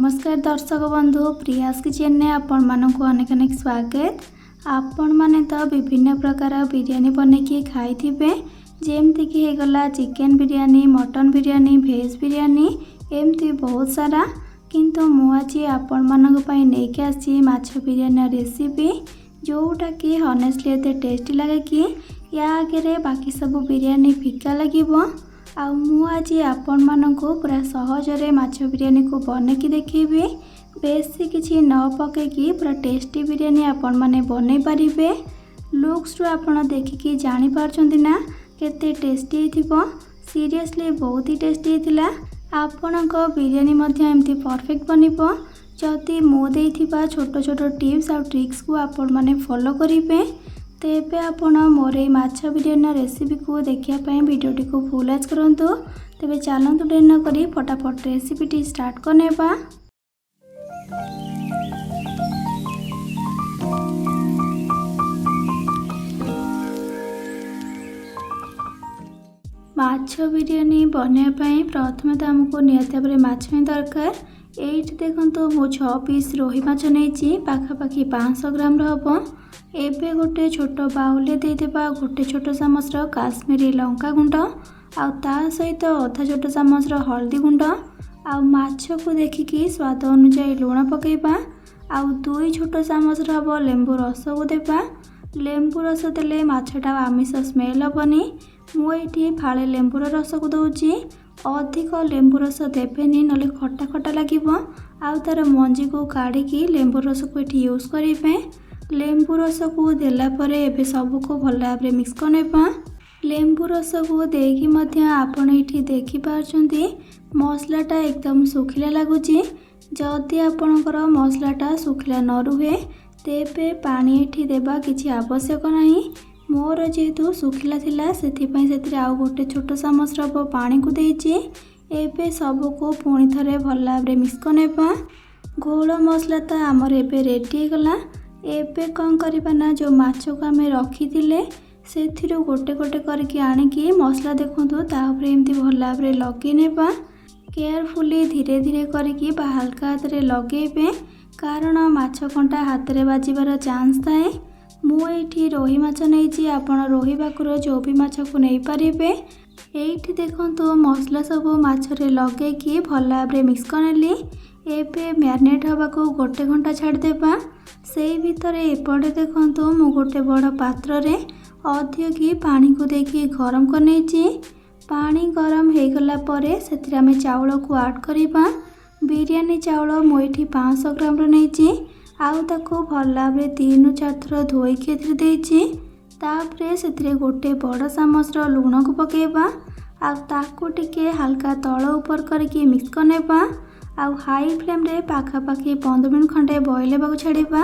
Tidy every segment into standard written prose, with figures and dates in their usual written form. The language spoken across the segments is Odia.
ନମସ୍କାର ଦର୍ଶକ ବନ୍ଧୁ, ପ୍ରିୟାସ୍ କିଚେନରେ ଆପଣମାନଙ୍କୁ ଅନେକ ଅନେକ ସ୍ୱାଗତ। ଆପଣମାନେ ତ ବିଭିନ୍ନ ପ୍ରକାର ବିରିୟାନୀ ବନେଇକି ଖାଇଥିବେ, ଯେମିତିକି ହେଇଗଲା chicken biryani, mutton biryani, veg biryani, ଏମିତି ବହୁତ ସାରା। କିନ୍ତୁ ମୁଁ ଆଜି ଆପଣମାନଙ୍କ ପାଇଁ ନେଇକି ଆସିଛି ମାଛ ବିରିୟାନୀର ରେସିପି, ଯେଉଁଟାକି ହନେଷ୍ଟଲି ଏତେ ଟେଷ୍ଟି ଲାଗେ କି ୟା ଆଗରେ ବାକି ସବୁ ବିରିୟାନୀ ଫିକା ଲାଗିବ। ଆଉ ମୁଁ ଆଜି ଆପଣମାନଙ୍କୁ ପୁରା ସହଜରେ ମାଛ ବିରିୟାନୀକୁ ବନେଇକି ଦେଖେଇବି। ବେଶୀ କିଛି ନ ପକେଇକି ପୁରା ଟେଷ୍ଟି ବିରିୟାନୀ ଆପଣମାନେ ବନେଇ ପାରିବେ। ଲୁକ୍ସରୁ ଆପଣ ଦେଖିକି ଜାଣିପାରୁଛନ୍ତି ନା କେତେ ଟେଷ୍ଟି ହେଇଥିବ? ସିରିୟସଲି ବହୁତ ହି ଟେଷ୍ଟି ହେଇଥିଲା। ଆପଣଙ୍କ ବିରିୟାନୀ ମଧ୍ୟ ଏମିତି ପରଫେକ୍ଟ ବନିବ, ଯଦି ମୁଁ ଦେଇଥିବା ଛୋଟ ଛୋଟ ଟିପ୍ସ ଆଉ ଟ୍ରିକ୍ସକୁ ଆପଣମାନେ ଫଲୋ କରିବେ। ତେବେ ଆପଣ ମୋର ଏଇ ମାଛ ବିରିୟାନୀର ରେସିପିକୁ ଦେଖିବା ପାଇଁ ଭିଡ଼ିଓଟିକୁ ଫୁଲ୍ ୱାଚ୍ କରନ୍ତୁ। ତେବେ ଚାଲନ୍ତୁ, ଡେରି ନକରି ଫଟାଫଟ ରେସିପିଟି ଷ୍ଟାର୍ଟ କରିନେବା। ମାଛ ବିରିୟାନୀ ବନେଇବା ପାଇଁ ପ୍ରଥମେ ତ ଆମକୁ ନିହାତି ଭାବରେ ମାଛ ହିଁ ଦରକାର। ଏଇଠି ଦେଖନ୍ତୁ, ମୁଁ 6 ପିସ୍ ରୋହି ମାଛ ନେଇଛି, ପାଖାପାଖି 500 ଗ୍ରାମର ହେବ। ଏବେ ଗୋଟେ ଛୋଟ ବାଉଲରେ ଦେଇଦେବା ଗୋଟେ ଛୋଟ ଚାମଚର କାଶ୍ମୀରୀ ଲଙ୍କା ଗୁଣ୍ଡ ଆଉ ତା ସହିତ ଅଧା ଛୋଟ ଚାମଚର ହଳଦୀ ଗୁଣ୍ଡ, ଆଉ ମାଛକୁ ଦେଖିକି ସ୍ୱାଦ ଅନୁଯାୟୀ ଲୁଣ ପକାଇବା, ଆଉ 2 ଛୋଟ ଚାମଚର ହେବ ଲେମ୍ବୁ ରସକୁ ଦେବା। ଲେମ୍ବୁ ରସ ଦେଲେ ମାଛଟା ଆମିଷ ସ୍ମେଲ୍ ହେବନି। ମୁଁ ଏଇଠି ଫାଳେ ଲେମ୍ବୁର ରସକୁ ଦେଉଛି। ଅଧିକ ଲେମ୍ବୁ ରସ ଦେବେନି, ନହେଲେ ଖଟା ଖଟା ଲାଗିବ। ଆଉ ତା'ର ମଞ୍ଜିକୁ କାଢ଼ିକି ଲେମ୍ବୁ ରସକୁ ଏଠି ୟୁଜ୍ କରିବେ। ଲେମ୍ବୁ ରସକୁ ଦେଲା ପରେ ଏବେ ସବୁକୁ ଭଲ ଭାବରେ ମିକ୍ସ କରିନେବା। ଲେମ୍ବୁ ରସକୁ ଦେଇକି ମଧ୍ୟ ଆପଣ ଏଇଠି ଦେଖିପାରୁଛନ୍ତି, ମସଲାଟା ଏକଦମ ଶୁଖିଲା ଲାଗୁଛି। ଯଦି ଆପଣଙ୍କର ମସଲାଟା ଶୁଖିଲା ନ ରୁହେ, ତେବେ ପାଣି ଏଠି ଦେବା କିଛି ଆବଶ୍ୟକ ନାହିଁ। ମୋର ଯେହେତୁ ଶୁଖିଲା ଥିଲା, ସେଥିପାଇଁ ସେଥିରେ ଆଉ ଗୋଟେ ଛୋଟ ଚାମଚର ହେବ ପାଣିକୁ ଦେଇଛି। ଏବେ ସବୁକୁ ପୁଣି ଥରେ ଭଲ ଭାବରେ ମିକ୍ସ କରିନେବା। ଘୋଳ ମସଲା ତ ଆମର ଏବେ ରେଡ଼ି ହେଇଗଲା। ଏବେ କ'ଣ କରିବା ନା, ଯେଉଁ ମାଛକୁ ଆମେ ରଖିଥିଲେ, ସେଥିରୁ ଗୋଟେ ଗୋଟେ କରିକି ଆଣିକି ମସଲା ଦେଖନ୍ତୁ ତା ଉପରେ ଏମିତି ଭଲ ଭାବରେ ଲଗେଇ ନେବା। କେୟାରଫୁଲି ଧୀରେ ଧୀରେ କରିକି ବା ହାଲକା ହାତରେ ଲଗେଇବେ, କାରଣ ମାଛ କଣ୍ଟା ହାତରେ ବାଜିବାର ଚାନ୍ସ ଥାଏ। ମୁଁ ଏଇଠି ରୋହି ମାଛ ନେଇଛି, ଆପଣ ରୋହି ଭାକୁର ଯେଉଁ ବି ମାଛକୁ ନେଇପାରିବେ। ଏଇଠି ଦେଖନ୍ତୁ, ମସଲା ସବୁ ମାଛରେ ଲଗେଇକି ଭଲ ଭାବରେ ମିକ୍ସ କରିନେଲି। ଏବେ ମ୍ୟାରିନେଟ୍ ହେବାକୁ ଗୋଟେ ଘଣ୍ଟା ଛାଡ଼ିଦେବା। ସେଇ ଭିତରେ ଏପଟେ ଦେଖନ୍ତୁ, ମୁଁ ଗୋଟେ ବଡ଼ ପାତ୍ରରେ ଅଧିକ ପାଣିକୁ ଦେଇକି ଗରମ କରିନେଇଛି। ପାଣି ଗରମ ହେଇଗଲା ପରେ ସେଥିରେ ଆମେ ଚାଉଳକୁ ଆଡ଼୍ କରିବା। ବିରିୟାନୀ ଚାଉଳ ମୁଁ ଏଇଠି 500 ଗ୍ରାମର ନେଇଛି, ଆଉ ତାକୁ ଭଲ ଭାବରେ 3ରୁ 4 ଥର ଧୋଇକି ଏଥିରେ ଦେଇଛି। ତାପରେ ସେଥିରେ ଗୋଟେ ବଡ଼ ଚାମଚର ଲୁଣକୁ ପକାଇବା, ଆଉ ତାକୁ ଟିକେ ହାଲକା ତଳ ଉପର କରିକି ମିକ୍ସ କରିନେବା, ଆଉ ହାଇ ଫ୍ଲେମ୍ରେ ପାଖାପାଖି 15 ମିନିଟ୍ ଖଣ୍ଡେ ବଏଲ୍ ହେବାକୁ ଛାଡ଼ିବା।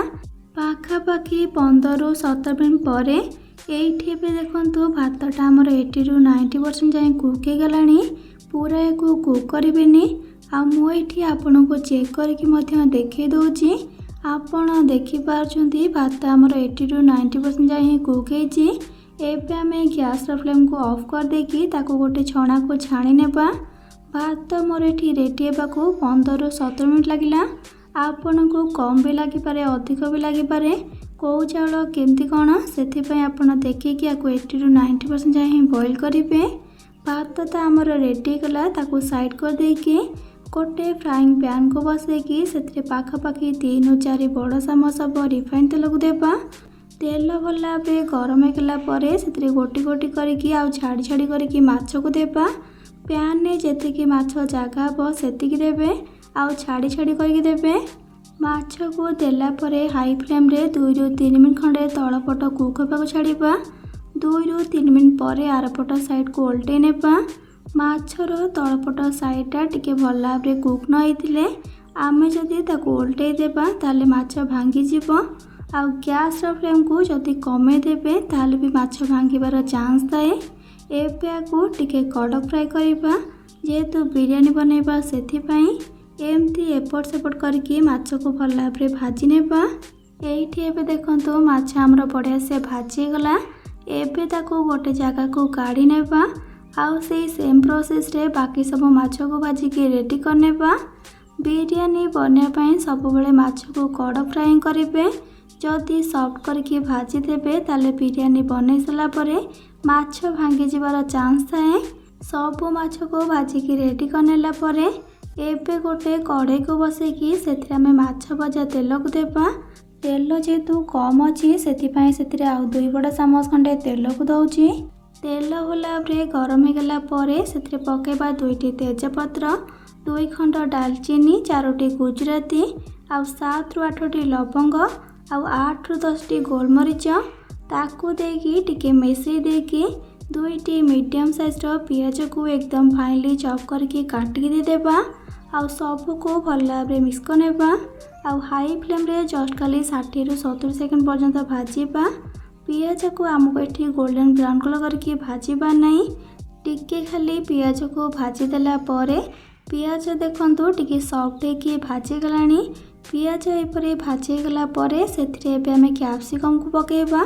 ପାଖାପାଖି 15ରୁ 17 ମିନିଟ୍ ପରେ ଏଇଠି ଏବେ ଦେଖନ୍ତୁ, ଭାତଟା ଆମର 80ରୁ 90% ଯାଏଁ କୁକ୍ ହେଇଗଲାଣି। ପୁରା ୟାକୁ କୁକ୍ କରିବେନି। ଆଉ ମୁଁ ଏଇଠି ଆପଣଙ୍କୁ ଚେକ୍ କରିକି ମଧ୍ୟ ଦେଖାଇ ଦେଉଛି। ଆପଣ ଦେଖିପାରୁଛନ୍ତି, ଭାତ ଆମର 80ରୁ 90% ଯାଏଁ କୁକ୍ ହେଇଛି। ଏବେ ଆମେ ଗ୍ୟାସ୍ର ଫ୍ଲେମ୍କୁ ଅଫ୍ କରିଦେଇକି ତାକୁ ଗୋଟେ ଛଣାକୁ ଛାଣି ନେବା। ଭାତ ମୋର ଏଠି ରେଡ଼ି ହେବାକୁ 15ରୁ 17 ମିନିଟ୍ ଲାଗିଲା। ଆପଣଙ୍କୁ କମ୍ ବି ଲାଗିପାରେ, ଅଧିକ ବି ଲାଗିପାରେ, କେଉଁ ଚାଉଳ କେମିତି କ'ଣ, ସେଥିପାଇଁ ଆପଣ ଦେଖିକି ୟାକୁ 80ରୁ 90% ଯାଏଁ ହିଁ ବଏଲ୍ କରିବେ। ଭାତ ତ ଆମର ରେଡ଼ି ହେଇଗଲା। ତାକୁ ସାଇଡ଼୍ କରିଦେଇକି ଗୋଟେ ଫ୍ରାଇଂ ପ୍ୟାନ୍କୁ ବସେଇକି ସେଥିରେ ପାଖାପାଖି 3ରୁ 4 ବଡ଼ ଚାମଚ ହେବ ରିଫାଇନ୍ ତେଲକୁ ଦେବା। ତେଲ ଭଲ ଭାବରେ ଗରମ ହେଇଗଲା ପରେ ସେଥିରେ ଗୋଟି ଗୋଟି କରିକି ଆଉ ଛାଡ଼ି ଛାଡ଼ି କରିକି ମାଛକୁ ଦେବା। ପ୍ୟାନ୍ରେ ଯେତିକି ମାଛ ଜାଗା ହେବ ସେତିକି ଦେବେ, ଆଉ ଛାଡ଼ି ଛାଡ଼ି କରିକି ଦେବେ। ମାଛକୁ ଦେଲା ପରେ ହାଇ ଫ୍ଲେମ୍ରେ 2ରୁ 3 ମିନିଟ୍ ଖଣ୍ଡେ ତଳ ପଟ କୁକ୍ ହେବାକୁ ଛାଡ଼ିବା। 2ରୁ 3 ମିନିଟ୍ ପରେ ଆରପଟ ସାଇଡ଼୍କୁ ଓଲଟେଇ ନେବା। ମାଛର ତଳପଟ ସାଇଡ଼୍ଟା ଟିକେ ଭଲ ଭାବରେ କୁକ୍ ନ ହେଇଥିଲେ ଆମେ ଯଦି ତାକୁ ଓଲଟେଇ ଦେବା, ତାହେଲେ ମାଛ ଭାଙ୍ଗିଯିବ। ଆଉ ଗ୍ୟାସ୍ର ଫ୍ଲେମ୍କୁ ଯଦି କମେଇ ଦେବେ, ତାହେଲେ ବି ମାଛ ଭାଙ୍ଗିବାର ଚାନ୍ସ ଥାଏ। ଏବେ ୟାକୁ ଟିକେ କଡ଼କ ଫ୍ରାଏ କରିବା, ଯେହେତୁ ବିରିୟାନୀ ବନେଇବା, ସେଥିପାଇଁ ଏମିତି ଏପଟ ସେପଟ କରିକି ମାଛକୁ ଭଲ ଭାବରେ ଭାଜି ନେବା। ଏଇଠି ଏବେ ଦେଖନ୍ତୁ, ମାଛ ଆମର ବଢ଼ିଆ ସେ ଭାଜି ହେଇଗଲା। ଏବେ ତାକୁ ଗୋଟେ ଜାଗାକୁ କାଢ଼ି ନେବା, ଆଉ ସେଇ ସେମ୍ ପ୍ରୋସେସ୍ରେ ବାକି ସବୁ ମାଛକୁ ଭାଜିକି ରେଡ଼ି କରିନେବା। ବିରିୟାନୀ ବନେଇବା ପାଇଁ ସବୁବେଳେ ମାଛକୁ କଡ଼ ଫ୍ରାଏ କରିବେ। ଯଦି ସଫ୍ଟ କରିକି ଭାଜିଦେବେ, ତାହେଲେ ବିରିୟାନୀ ବନେଇ ସାରିଲା ପରେ ମାଛ ଭାଙ୍ଗିଯିବାର ଚାନ୍ସ ଥାଏ। ସବୁ ମାଛକୁ ଭାଜିକି ରେଡ଼ି କରିନେଲା ପରେ ଏବେ ଗୋଟେ କଢ଼େଇକୁ ବସେଇକି ସେଥିରେ ଆମେ ମାଛ ଭଜା ତେଲକୁ ଦେବା। ତେଲ ଯେହେତୁ କମ୍ ଅଛି, ସେଥିପାଇଁ ସେଥିରେ ଆଉ 2 ବଡ଼ ଚାମଚ ଖଣ୍ଡେ ତେଲକୁ ଦେଉଛି। ତେଲ ଭଲ ଭାବରେ ଗରମ ହେଇଗଲା ପରେ ସେଥିରେ ପକାଇବା ଦୁଇଟି ତେଜପତ୍ର, ଦୁଇ ଖଣ୍ଡ ଡାଲଚିନି, ଚାରୋଟି ଗୁଜୁରାତି ଆଉ 7ରୁ 8ଟି ଲବଙ୍ଗ ଆଉ 8ରୁ 10ଟି ଗୋଲମରିଚ। ତାକୁ ଦେଇକି ଟିକେ ମିଶାଇ ଦେଇକି ଦୁଇଟି ମିଡ଼ିୟମ୍ ସାଇଜ୍ର ପିଆଜକୁ ଏକଦମ ଫାଇନଲି ଚପ୍ କରିକି କାଟିକି ଦେଇଦେବା ଆଉ ସବୁକୁ ଭଲ ଭାବରେ ମିକ୍ସ କରିନେବା। ଆଉ ହାଇ ଫ୍ଲେମ୍ରେ ଜଷ୍ଟ ଖାଲି 60ରୁ 70 ସେକେଣ୍ଡ ପର୍ଯ୍ୟନ୍ତ ଭାଜିବା। ପିଆଜକୁ ଆମକୁ ଏଠି ଗୋଲ୍ଡେନ୍ ବ୍ରାଉନ୍ କଲର୍ କରିକି ଭାଜିବା ନାହିଁ। ଟିକେ ଖାଲି ପିଆଜକୁ ଭାଜିଦେଲା ପରେ, ପିଆଜ ଦେଖନ୍ତୁ ଟିକେ ସଫ୍ଟ ହେଇକି ଭାଜିଗଲାଣି। ପିଆଜ ଏପରି ଭାଜି ହେଇଗଲା ପରେ ସେଥିରେ ଏବେ ଆମେ କ୍ୟାପ୍ସିକମ୍କୁ ପକାଇବା।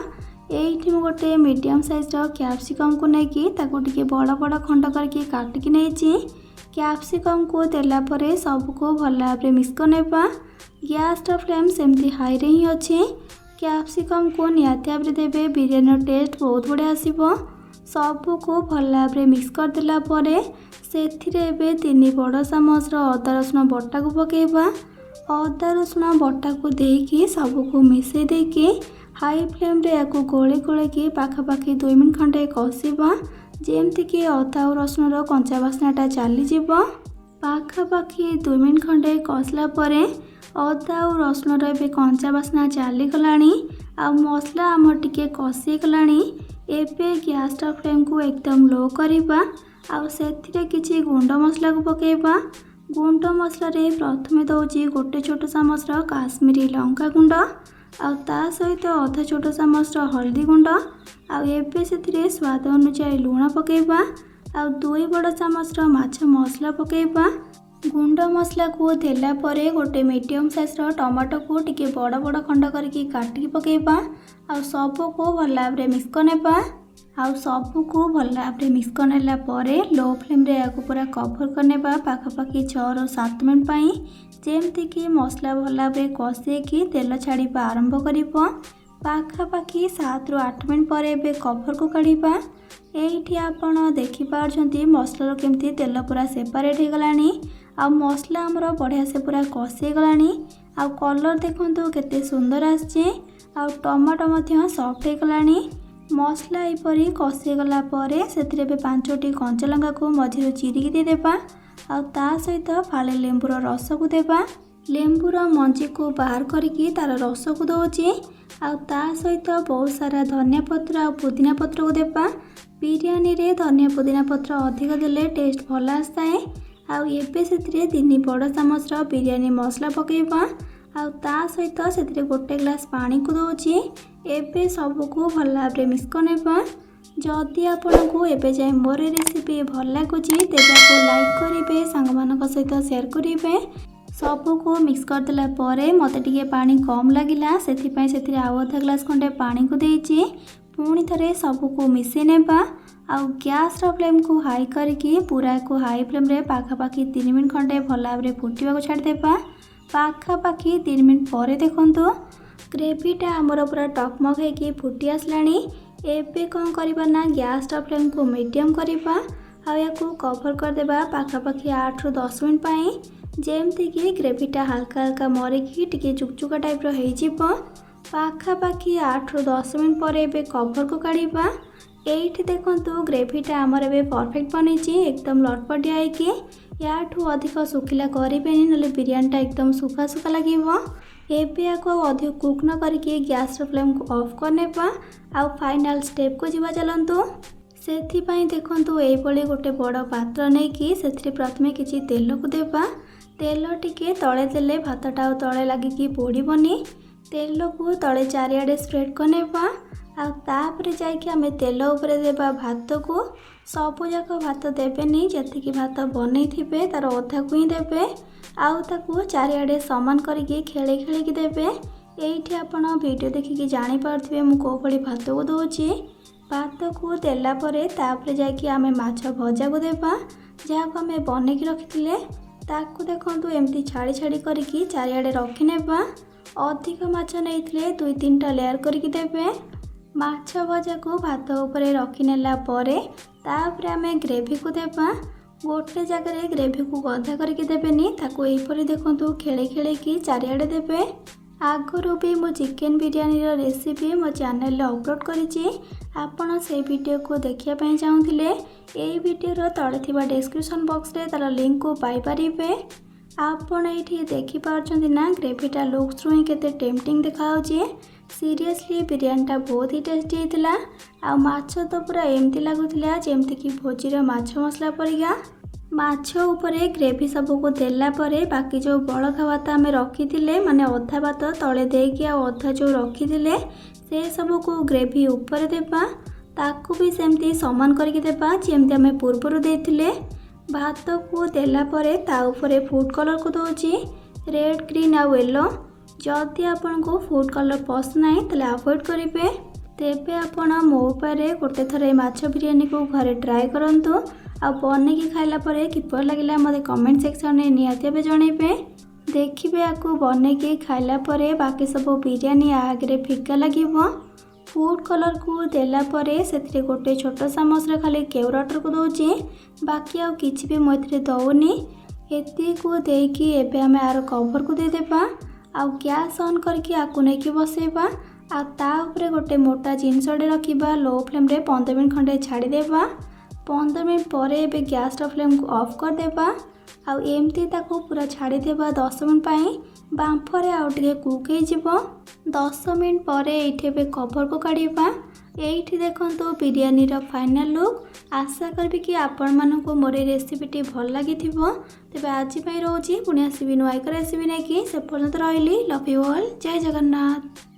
ଏଇଠି ମୁଁ ଗୋଟେ ମିଡ଼ିୟମ୍ ସାଇଜ୍ର କ୍ୟାପ୍ସିକମ୍କୁ ନେଇକି ତାକୁ ଟିକେ ବଡ଼ ବଡ଼ ଖଣ୍ଡ କରିକି କାଟିକି ନେଇଛି। କ୍ୟାପ୍ସିକମ୍କୁ ଦେଲା ପରେ ସବୁକୁ ଭଲ ଭାବରେ ମିକ୍ସ କରିନେବା। ଗ୍ୟାସ୍ର ଫ୍ଲେମ୍ ସେମିତି ହାଇରେ ହିଁ ଅଛି। କ୍ୟାପ୍ସିକମ୍କୁ ନିହାତି ଭାବରେ ଦେବେ, ବିରିୟାନୀର ଟେଷ୍ଟ ବହୁତ ବଢ଼ିଆ ଆସିବ। ସବୁକୁ ଭଲ ଭାବରେ ମିକ୍ସ କରିଦେଲା ପରେ ସେଥିରେ ଏବେ 3 ବଡ଼ ଚାମଚର ଅଦା ରସୁଣ ବଟାକୁ ପକାଇବା। ଅଦା ରସୁଣ ବଟାକୁ ଦେଇକି ସବୁକୁ ମିଶାଇ ଦେଇକି ହାଇ ଫ୍ଲେମ୍ରେ ଏହାକୁ ଗୋଳେଇ ଗୋଳେଇକି ପାଖାପାଖି 2 ମିନିଟ୍ ଖଣ୍ଡେ କଷିବା, ଯେମିତିକି ଅଦା ଆଉ ରସୁଣର କଞ୍ଚା ବାସ୍ନାଟା ଚାଲିଯିବ। ପାଖାପାଖି 2 ମିନିଟ୍ ଖଣ୍ଡେ କଷିଲା ପରେ ଅଦା ଆଉ ରସୁଣର ଏବେ କଞ୍ଚା ବାସ୍ନା ଚାଲିଗଲାଣି ଆଉ ମସଲା ଆମର ଟିକେ କଷି ହେଇଗଲାଣି। ଏବେ ଗ୍ୟାସ୍ର ଫ୍ଲେମ୍କୁ ଏକଦମ ଲୋ କରିବା ଆଉ ସେଥିରେ କିଛି ଗୁଣ୍ଡ ମସଲାକୁ ପକାଇବା। ଗୁଣ୍ଡ ମସଲାରେ ପ୍ରଥମେ ଦେଉଛି ଗୋଟେ ଛୋଟ ଚାମଚର କାଶ୍ମୀରୀ ଲଙ୍କା ଗୁଣ୍ଡ ଆଉ ତା ସହିତ ଅଧା ଛୋଟ ଚାମଚର ହଳଦୀ ଗୁଣ୍ଡ। ଆଉ ଏବେ ସେଥିରେ ସ୍ୱାଦ ଅନୁଯାୟୀ ଲୁଣ ପକାଇବା ଆଉ 2 ବଡ଼ ଚାମଚର ମାଛ ମସଲା ପକାଇବା। ଗୁଣ୍ଡ ମସଲାକୁ ଦେଲା ପରେ ଗୋଟେ ମିଡ଼ିୟମ୍ ସାଇଜ୍ର ଟମାଟୋକୁ ଟିକେ ବଡ଼ ବଡ଼ ଖଣ୍ଡ କରିକି କାଟିକି ପକାଇବା ଆଉ ସବୁକୁ ଭଲ ଭାବରେ ମିକ୍ସ କରିନେବା। ଆଉ ସବୁକୁ ଭଲ ଭାବରେ ମିକ୍ସ କରିନେଲା ପରେ ଲୋ ଫ୍ଲେମ୍ରେ ଏହାକୁ ପୁରା କଭର୍ କରିନେବା ପାଖାପାଖି 6ରୁ 7 ମିନିଟ୍ ପାଇଁ, ଯେମିତିକି ମସଲା ଭଲ ଭାବରେ କଷେଇକି ତେଲ ଛାଡ଼ିବା ଆରମ୍ଭ କରିବ। ପାଖାପାଖି 7ରୁ 8 ମିନିଟ୍ ପରେ ଏବେ କଭର୍କୁ କାଢ଼ିବା। ଏଇଠି ଆପଣ ଦେଖିପାରୁଛନ୍ତି ମସଲାରୁ କେମିତି ତେଲ ପୁରା ସେପାରେଟ୍ ହେଇଗଲାଣି ଆଉ ମସଲା ଆମର ବଢ଼ିଆ ସେ ପୁରା କଷି ହେଇଗଲାଣି। ଆଉ କଲର୍ ଦେଖନ୍ତୁ କେତେ ସୁନ୍ଦର ଆସିଛି ଆଉ ଟମାଟୋ ମଧ୍ୟ ସଫ୍ଟ ହେଇଗଲାଣି। ମସଲା ଏପରି କଷି ହେଇଗଲା ପରେ ସେଥିରେ ଏବେ ପାଞ୍ଚଟି କଞ୍ଚା ଲଙ୍କାକୁ ମଝିରୁ ଚିରିକି ଦେଇଦେବା ଆଉ ତା ସହିତ ଫାଳେ ଲେମ୍ବୁର ରସକୁ ଦେବା। ଲେମ୍ବୁର ମଞ୍ଜିକୁ ବାହାର କରିକି ତାର ରସକୁ ଦେଉଛି ଆଉ ତା ସହିତ ବହୁତ ସାରା ଧନିଆ ପତ୍ର ଆଉ ପୁଦିନା ପତ୍ରକୁ ଦେବା। ବିରିୟାନୀରେ ଧନିଆ ପୁଦିନା ପତ୍ର ଅଧିକ ଦେଲେ ଟେଷ୍ଟ ଭଲ ଆସିଥାଏ। ଆଉ ଏବେ ସେଥିରେ 3 ବଡ଼ ଚାମଚର ବିରିୟାନୀ ମସଲା ପକାଇବା ଆଉ ତା ସହିତ ସେଥିରେ ଗୋଟେ ଗ୍ଲାସ୍ ପାଣିକୁ ଦେଉଛି। ଏବେ ସବୁକୁ ଭଲ ଭାବରେ ମିକ୍ସ କରିନେବା। ଯଦି ଆପଣଙ୍କୁ ଏବେ ଯାଏଁ ମୋର ରେସିପି ଭଲ ଲାଗୁଛି, ତେବେ ଏହାକୁ ଲାଇକ୍ କରିବେ, ସାଙ୍ଗମାନଙ୍କ ସହିତ ସେୟାର କରିବେ। ସବୁକୁ ମିକ୍ସ କରିଦେଲା ପରେ ମୋତେ ଟିକେ ପାଣି କମ୍ ଲାଗିଲା, ସେଥିପାଇଁ ସେଥିରେ ଆଉ ଅଧା ଗ୍ଲାସ୍ ଖଣ୍ଡେ ପାଣିକୁ ଦେଇଛି। ପୁଣି ଥରେ ସବୁକୁ ମିଶାଇ ନେବା ଆଉ ଗ୍ୟାସ୍ର ଫ୍ଲେମ୍କୁ ହାଇ କରିକି ପୁରାକୁ ହାଇ ଫ୍ଲେମ୍ରେ ପାଖାପାଖି 3 ମିନିଟ୍ ଖଣ୍ଡେ ଭଲ ଭାବରେ ଫୁଟିବାକୁ ଛାଡ଼ିଦେବା। ପାଖାପାଖି 3 ମିନିଟ୍ ପରେ ଦେଖନ୍ତୁ, ଗ୍ରେଭିଟା ଆମର ପୁରା ଟକମକ ହେଇକି ଫୁଟି ଆସିଲାଣି। ଏବେ କ'ଣ କରିବା ନା ଗ୍ୟାସ୍ର ଫ୍ଲେମ୍କୁ ମିଡ଼ିୟମ୍ କରିବା ଆଉ ୟାକୁ କଭର୍ କରିଦେବା ପାଖାପାଖି 8ରୁ 10 ମିନିଟ୍ ପାଇଁ, ଯେମିତିକି ଗ୍ରେଭିଟା ହାଲକା ହାଲକା ମରିକି ଟିକେ ଜୁକଜୁକା ଟାଇପ୍ର ହେଇଯିବ। ପାଖାପାଖି 8ରୁ 10 ମିନିଟ୍ ପରେ ଏବେ କଭର୍କୁ କାଢ଼ିବା। ଏଇଠି ଦେଖନ୍ତୁ, ଗ୍ରେଭିଟା ଆମର ଏବେ ପରଫେକ୍ଟ ବନିଛି, ଏକଦମ ଲଟପଟିଆ ହେଇକି। ୟାଠୁ ଅଧିକ ଶୁଖିଲା କରିବେନି, ନହେଲେ ବିରିୟାନୀଟା ଏକଦମ ଶୁଖା ଶୁଖା ଲାଗିବ। ଏବେ ୟାକୁ ଆଉ ଅଧିକ କୁକ୍ ନ କରିକି ଗ୍ୟାସ୍ର ଫ୍ଲେମ୍କୁ ଅଫ୍ କରିନେବା ଆଉ ଫାଇନାଲ୍ ଷ୍ଟେପ୍କୁ ଯିବା ଚାଲନ୍ତୁ। ସେଥିପାଇଁ ଦେଖନ୍ତୁ, ଏଇଭଳି ଗୋଟେ ବଡ଼ ପାତ୍ର ନେଇକି ସେଥିରେ ପ୍ରଥମେ କିଛି ତେଲକୁ ଦେବା। ତେଲ ଟିକେ ତଳେ ଦେଲେ ଭାତଟା ଆଉ ତଳେ ଲାଗିକି ପୋଡ଼ିବନି। ତେଲକୁ ତଳେ ଚାରିଆଡ଼େ ସ୍ପ୍ରେଡ଼୍ କରିନେବା ଆଉ ତାପରେ ଯାଇକି ଆମେ ତେଲ ଉପରେ ଦେବା ଭାତକୁ। ସବୁଯାକ ଭାତ ଦେବେନି, ଯେତିକି ଭାତ ବନେଇଥିବେ ତାର ଅଧାକୁ ହିଁ ଦେବେ ଆଉ ତାକୁ ଚାରିଆଡ଼େ ସମାନ କରିକି ଖେଳେଇ ଖେଳେଇକି ଦେବେ। ଏଇଠି ଆପଣ ଭିଡ଼ିଓ ଦେଖିକି ଜାଣିପାରୁଥିବେ ମୁଁ କେଉଁ ଭଳି ଭାତକୁ ଦେଉଛି। ଭାତକୁ ଦେଲା ପରେ ତାପରେ ଯାଇକି ଆମେ ମାଛ ଭଜାକୁ ଦେବା, ଯାହାକୁ ଆମେ ବନେଇକି ରଖିଥିଲେ। ତାକୁ ଦେଖନ୍ତୁ, ଏମିତି ଛାଡ଼ି ଛାଡ଼ି କରିକି ଚାରିଆଡ଼େ ରଖିନେବା। ଅଧିକ ମାଛ ନେଇଥିଲେ ଦୁଇ ତିନିଟା ଲେୟାର କରିକି ଦେବେ। ମାଛ ଭଜାକୁ ଭାତ ଉପରେ ରଖିନେଲା ପରେ ତାପରେ ଆମେ ଗ୍ରେଭିକୁ ଦେବା। ଗୋଟେ ଜାଗାରେ ଗ୍ରେଭିକୁ ଗଦା କରିକି ଦେବେନି, ତାକୁ ଏହିପରି ଦେଖନ୍ତୁ, ଖେଳେଇ ଖେଳେଇକି ଚାରିଆଡ଼େ ଦେବେ। ଆଗରୁ ବି ମୁଁ ଚିକେନ୍ ବିରିୟାନୀର ରେସିପି ମୋ ଚ୍ୟାନେଲରେ ଅପଲୋଡ଼ କରିଛି। ଆପଣ ସେଇ ଭିଡ଼ିଓକୁ ଦେଖିବା ପାଇଁ ଚାହୁଁଥିଲେ ଏଇ ଭିଡ଼ିଓର ତଳେ ଥିବା ଡେସ୍କ୍ରିପସନ୍ ବକ୍ସରେ ତା'ର ଲିଙ୍କକୁ ପାଇପାରିବେ। ଆପଣ ଏଇଠି ଦେଖିପାରୁଛନ୍ତି ନା, ଗ୍ରେଭିଟା ଲୁକ୍ସରୁ ହିଁ କେତେ ଟେମ୍ପଟିଂ ଦେଖାଯାଉଛି। ସିରିୟସଲି, ବିରିୟାନୀଟା ବହୁତ ହି ଟେଷ୍ଟି ହେଇଥିଲା। ଆଉ ମାଛ ତ ପୁରା ଏମିତି ଲାଗୁଥିଲା, ଯେମିତିକି ଭୋଜିର ମାଛ ମସଲା ପରିକା। ମାଛ ଉପରେ ଗ୍ରେଭି ସବୁକୁ ଦେଲା ପରେ ବାକି ଯେଉଁ ବଳକା ଭାତ ଆମେ ରଖିଥିଲେ, ମାନେ ଅଧା ଭାତ ତଳେ ଦେଇକି ଆଉ ଅଧା ଯେଉଁ ରଖିଥିଲେ, ସେ ସବୁକୁ ଗ୍ରେଭି ଉପରେ ଦେବା। ତାକୁ ବି ସେମିତି ସମାନ କରିକି ଦେବା, ଯେମିତି ଆମେ ପୂର୍ବରୁ ଦେଇଥିଲେ। ଭାତକୁ ଦେଲା ପରେ ତା ଉପରେ ଫୁଡ଼୍ କଲର୍କୁ ଦେଉଛି, ରେଡ଼୍, ଗ୍ରୀନ୍ ଆଉ ୟେଲୋ। ଯଦି ଆପଣଙ୍କୁ ଫୁଡ଼୍ କଲର୍ ପସନ୍ଦ ନାହିଁ, ତାହେଲେ ଆଭଏଡ଼୍ କରିବେ। ତେବେ ଆପଣ ମୋ ଉପାୟରେ ଗୋଟେ ଥର ଏ ମାଛ ବିରିୟାନୀକୁ ଘରେ ଟ୍ରାଏ କରନ୍ତୁ ଆଉ ବନେଇକି ଖାଇଲା ପରେ କିପରି ଲାଗିଲା ମୋତେ କମେଣ୍ଟ ସେକ୍ସନରେ ନିହାତି ଭାବେ ଜଣାଇବେ। ଦେଖିବେ, ଆକୁ ବନେଇକି ଖାଇଲା ପରେ ବାକି ସବୁ ବିରିୟାନୀ ଆଗରେ ଫିକା ଲାଗିବ। ଫୁଡ଼୍ କଲର୍କୁ ଦେଲା ପରେ ସେଥିରେ ଗୋଟେ ଛୋଟ ଚାମଚରେ ଖାଲି କେଉରା ୱାଟର୍କୁ ଦେଉଛି, ବାକି ଆଉ କିଛି ବି ମୁଁ ଏଥିରେ ଦେଉନି। ଏତିକିକୁ ଦେଇକି ଏବେ ଆମେ ଆର କଭର୍କୁ ଦେଇଦେବା ଆଉ ଗ୍ୟାସ୍ ଅନ୍ କରିକି ଆକୁ ନେଇକି ବସେଇବା ଆଉ ତା ଉପରେ ଗୋଟେ ମୋଟା ଜିନିଷଟେ ରଖିବା। ଲୋ ଫ୍ଲେମ୍ରେ 15 ମିନିଟ୍ ଖଣ୍ଡେ ଛାଡ଼ିଦେବା। 15 ମିନିଟ୍ ପରେ ଏବେ ଗ୍ୟାସ୍ର ଫ୍ଲେମ୍କୁ ଅଫ୍ କରିଦେବା ଆଉ ଏମିତି ତାକୁ ପୁରା ଛାଡ଼ିଦେବା 10 ମିନିଟ୍ ପାଇଁ। ବାମ୍ଫରେ ଆଉ ଟିକେ କୁକ୍ ହେଇଯିବ। 10 ମିନିଟ୍ ପରେ ଏଇଠି ଏବେ କଭର୍କୁ କାଢ଼ିବା। ଏଇଠି ଦେଖନ୍ତୁ ବିରିୟାନୀର ଫାଇନାଲ୍ ଲୁକ୍। ଆଶା କରିବି କି ଆପଣମାନଙ୍କୁ ମୋର ଏ ରେସିପିଟି ଭଲ ଲାଗିଥିବ। ତେବେ ଆଜି ପାଇଁ ରହୁଛି। ପୁଣି ଆସିବି ନୂଆ ଏକ ରେସିପି ନେଇକି। ସେ ପର୍ଯ୍ୟନ୍ତ ରହିଲି। Love you all. Jay Jagannath.